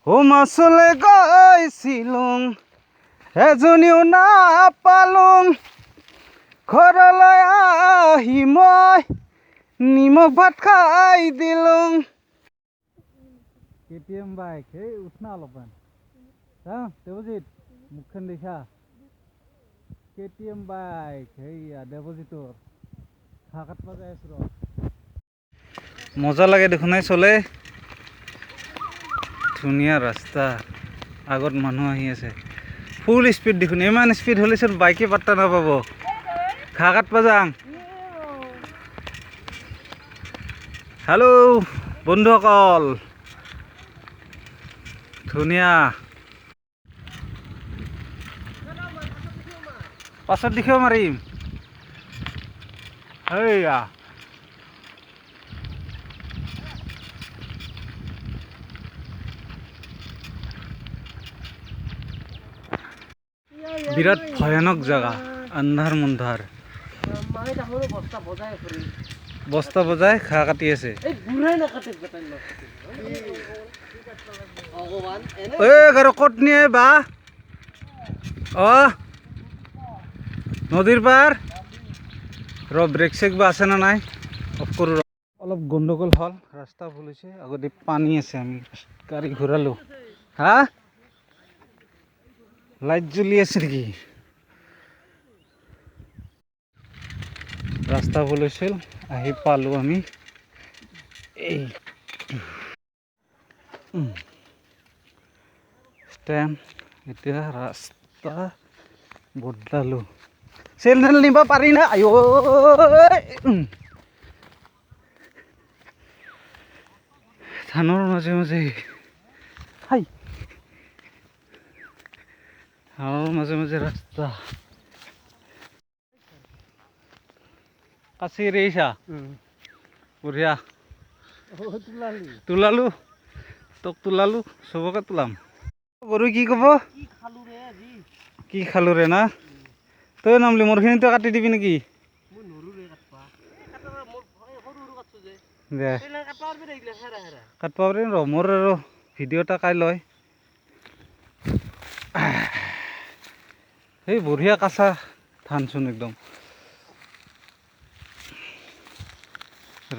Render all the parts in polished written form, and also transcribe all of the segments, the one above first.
অ মাছলে গৈছিলোং, এজনীও নাপালোং। ঘৰলৈ আহি মই নিমখ ভাত খাই দিলোং। KTM bike. এই উঠ না অলপমান। হা দেৱজিত, মুখখন দেখা। কেটিএম বাইক, সেইয়া দেৱজিতৰ। ঘাঁহ কাটবা যাই আছো ৰ। মজা লাগে দেখোন এই চলে। ধুনীয়া ৰাস্তা, আগত মানুহ আহি আছে। ফুল স্পীড দেখোন, ইমান স্পীড হ'লেচোন বাইকে পাত্তা নাপাব। ঘাঁহ কাটবা যাং। হেল্ল' বন্ধুসকল, ধুনীয়া। পাছত দিশেও মাৰিম। সেইয়া বিৰাট ভয়ানক জেগা, আন্ধাৰ মুন্ধাৰ। বস্তা বজাই ঘাঁহ কাটি আছে। এই গাৰো ক'ত নিয়ে বা? অ নদীৰ পাৰ। ৰ, ব্ৰেক চেক বা আছে নে নাই, অফ কৰোঁ। অলপ গণ্ডগোল হ'ল, ৰাস্তা ভুল হৈছে। আগতে পানী আছে, আমি গাড়ী ঘূৰালোঁ। হা, লাইট জ্বলি আছে নেকি? ৰাস্তা ভুল হৈছিল, আহি পালোঁ আমি। এই ষ্টেণ্ড, এতিয়া ৰাস্তা বদলালোঁ। চেণ্ডেল নিব পাৰি না? আইঅ, ধানৰ মাজে মাজে, হাই, ধানৰ মাজে মাজে ৰাস্তা। কাচি ৰেইছা, বঢ়িয়া। তোলালো, তোক তোলালো, চবকে তোলাম। গৰু কি ক'ব, কি খালো ৰে? না, তই নামলি মোৰখিনিতো কাটি দিবি নেকি? দে, কাটবা পাৰিম। ৰ, মোৰ আৰু ভিডিঅ' এটা কাই লয়। এই বঢ়িয়া কাঁচা ধানচোন একদম।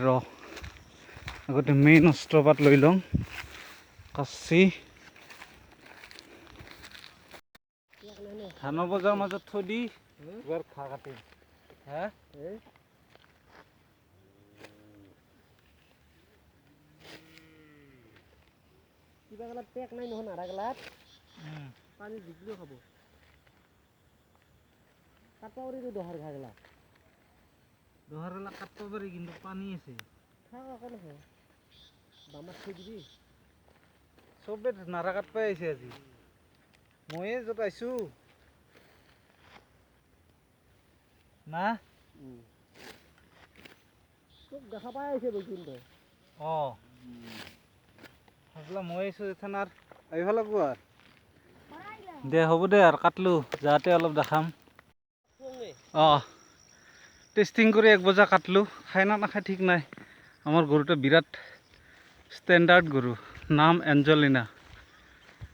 ৰ, আগতে মেইন অস্ত্ৰপাত লৈ লওঁ, কাচি। ধানৰ বজাৰ মাজত থৈ দি এবাৰ ঘাঁহ কাটিম। হে, কিবা গেলাত পেক নাই নহয়, নাৰা গেলাত পানী জিকিলেও খাব। কাটবা পাৰি দহাৰ ঘাঁহ গেলা। দহাৰ গেলা কাটব পাৰি, কিন্তু পানী আছে। থাক, আকৌ নহয়, বামাত থৈ দিবি। চবে নাৰা কাটবাই আহিছে আজি, ময়ে য'ত আহিছো না। তোক দেখা পাই আহিছে বৈকুণ্ঠ। অঁ, ভাবিলা মই আহিছোঁ এথান আৰু আহিব লাগব আৰু। দে, হ'ব দে, আৰু কাটলো, যাওঁতে অলপ দেখাম। অঁ, টেষ্টিং কৰি এক বজা কাটলো, খাই না নাখায় ঠিক নাই। আমাৰ গৰুটো বিৰাট ষ্টেণ্ডাৰ্ড গৰু, নাম এঞ্জলিনা।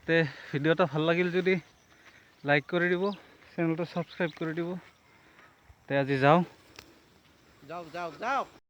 তে ভিডিঅ'টো ভাল লাগিল যদি লাইক কৰি দিব, চেনেলটো ছাবস্ক্ৰাইব কৰি দিব। তে আজি যাওঁ। যাওক যাওক যাওক।